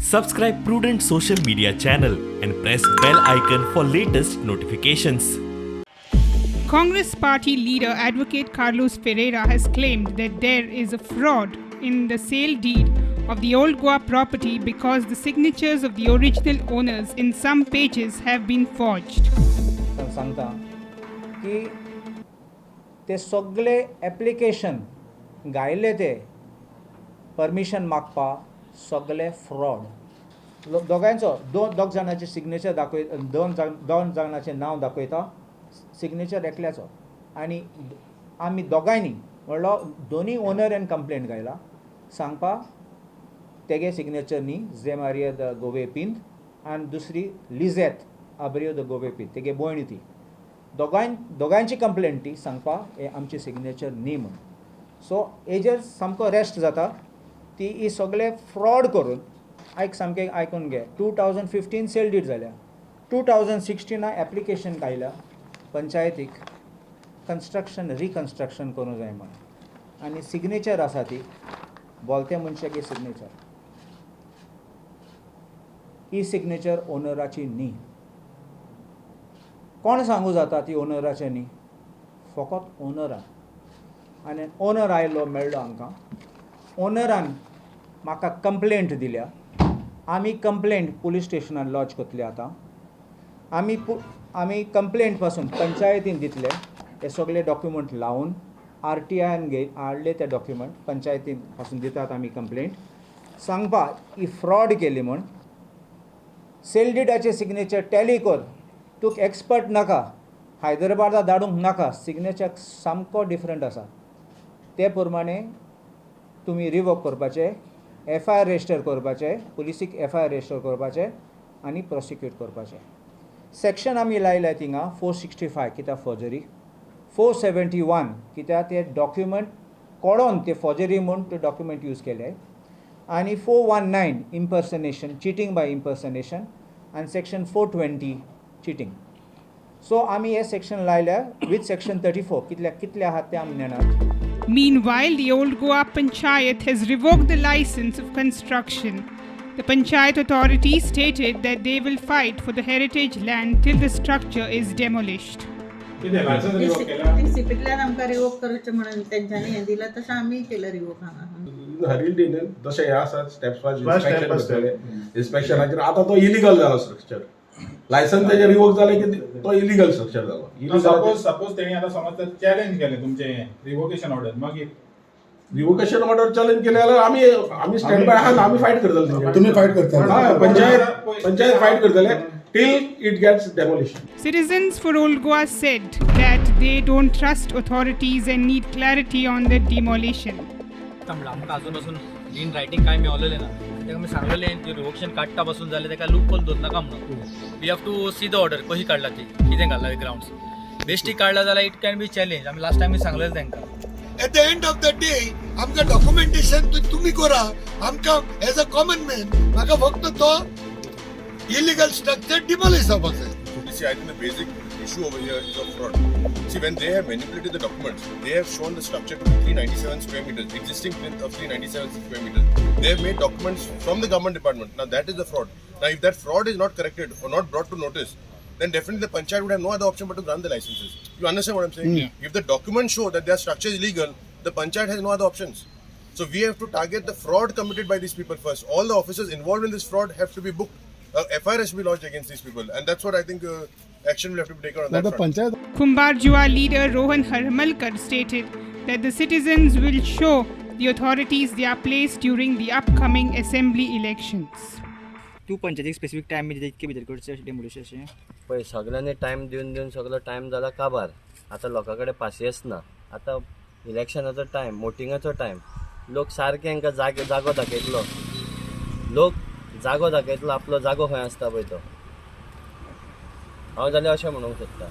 Subscribe Prudent Social Media channel and press bell icon for latest notifications. Congress party leader Advocate Carlos Ferreira has claimed that there is a fraud in the sale deed of the Old Goa property because the signatures of the original owners in some pages have been forged. सांगता की ते सगळे application घायल्ले ते permission मागपा सगळे fraud. दोगांयचो दोन दोग जाणांचे signature दाखय, दोन जाणांचें नांव दाखयता, सिग्नेचर एकल्याचो. आनी आमी दोगांयनी म्हणलो दोनी ओनरान कंप्लेंट घायला सांगपा तेगे सिग्नेचर न्ही, जे मारिया the गोवे पिंत आनी दुसरी लिझेत आब्रियो the गोवे पिंत, तेगे भयण ती. दोगांयची कंप्लेंट ती सांगपा हे आमचे सिग्नेचर न्ही म्हूण. सो हेजेर सामको रेस्ट जाता ती ही सगळे फ्रॉड करून. आयक, सामकें आयकून घे. 2015 सेल did जाल्या, 2016 एप्लिकेशन घायल्या पंचायतीक कन्स्ट्रक्शन रिकन्स्ट्रक्शन करूंक जाय म्हूण. आनी सिग्नेचर आसा ती बोलते मनशागे सिग्नेचर, ही सिग्नेचर ओनराची न्ही. कोण सांगू जाता ती ओनराचे न्ही? फकत ओनरान. आनी ओनर आयलो, मेळ्ळो आमकां. ओनरान म्हाका कंप्लेंट दिल्या. आमी कंप्लेंट पुलीस स्टेशनान लॉज करतले. आतां आमी कंप्लेंट पासून पंचायतीन दितले हे सगळे डॉक्युमेंट लावन. आरटीआयन घे हाडले ते डॉक्युमेंट, पंचायतीन पासून दितात आमी कंप्लेंट सांगपा ही फ्रॉड केली म्हूण. सेल डिडाचे सिग्नेचर टॅली कर, तुका एक्सपर्ट नाका, हैदराबादा धाडूंक नाका, सिग्नेचर सामको डिफरंट आसा. ते प्रमाणे तुमी रिवोक करपाचे, एफआयआर रजिस्टर करपाचे, पुलिसीक एफआयआर रजिस्टर करपाचे आनी प्रोसिक्यूट करपाचे. सेक्शन आमी लायल्या थिंगा 465 कित्याक फोर्जरी, 471 कित्याक ते डॉक्युमेंट कोडोन ते फोर्जरी म्हूण ते डॉक्युमेंट यूज केले, आनी 419 impersonation, cheating by impersonation, आनी सेक्शन 420 चिटींग. सो आमी हे सेक्शन लायल्या विथ सेक्शन 34. कितले कितले आहात ते आमी नेणात. Meanwhile, the Old Goa Panchayat has revoked the license of construction. The Panchayat authority stated that they will fight for the heritage land till the structure is demolished. कितें licence revoke केला? डीसीपींतल्यान आमकां revoke करचें म्हणून तेंच्यांनी हें दिलां, तशें आमी केलं रिवोक हांगा. हरिल्ली न्ही, जशें हें आसा, steps wise Step inspection by करतले. इन्स्पेक्शनाचेर आतां तो इलिगल जालो स्ट्रक्चर. लायसन्स तेजें रिवोक जालें की तो इलिगल स्ट्रक्चर जालो. इलिगल. सपोज तेणी आतां समज तर चॅलेंज केलें तुमचें रिवोकेशन ऑर्डर, मागीर? रिवोकेशन ऑर्डर चॅलेंज केलें जाल्यार आमी स्टँड बाय आहा, आमी फायट करतले तेंचे. तुम्ही फायट करता? हय, पंचायत फायट करतले till it gets demolish. Citizens for Old Goa said that they don't trust authorities and need clarity on the demolition. म्हणलं आमकां अजून पासून इन रायटींग कांय मेवलेलें ना. ताका आमी सांगलेलें, रिवोकेशन काडटा पासून जाल्यार ताका लूप होल दवरनाका म्हणून. We have to see the order कशी काडला ती, कितें घातला ग्राउंड्स बेश्टी काडला जाल्यार it can be challenge. आमी लास्ट टायम सांगलेलें तांकां. At the end of the day आमकां डॉक्युमेंटेशन तुमी करा. आमकां एज अ कॉमन मॅन म्हाका फक्त तो इलिगल स्ट्रक्चर डिमॉलिश जावपाक जाय. See, I think the basic issue over here is of fraud. See, when they have manipulated the documents, they have shown the structure to be 397 square meters, existing plinth of 397 square meters. They have made documents from the government department. Now, that is the fraud. Now, if that fraud is not corrected or not brought to notice, then definitely the panchayat would have no other option but to grant the licenses. You understand what I'm saying? If the documents show that their structure is legal, the panchayat has no other options. So we have to target the fraud committed by these people first. All the officers involved in this fraud have to be booked. FIR has to be lodged against these people, and that's what I think action will have to be taken on that front. Panchayat Kumbharjua leader Rohan Harmalkar stated that the citizens will show the authorities their place during the upcoming assembly elections. तूं पंचायतीक specific time दिता, इतके भितर करचें demolish अशें? पळय, सगल्यांनी time दिवन दिवन सगलो टायम जाला काबार. आतां लोकां कडेन पासियेंस ना. आतां इलेक्शनाचो टायम, वोटिंगाचो टायम, लोक सारके हांकां जागे जागो दाखयतलो. लोक जागो दाखयतलो, आपलो जागो खंय आसता पळय तो. हांव जाल्यार अशें म्हणूंक सोदतां.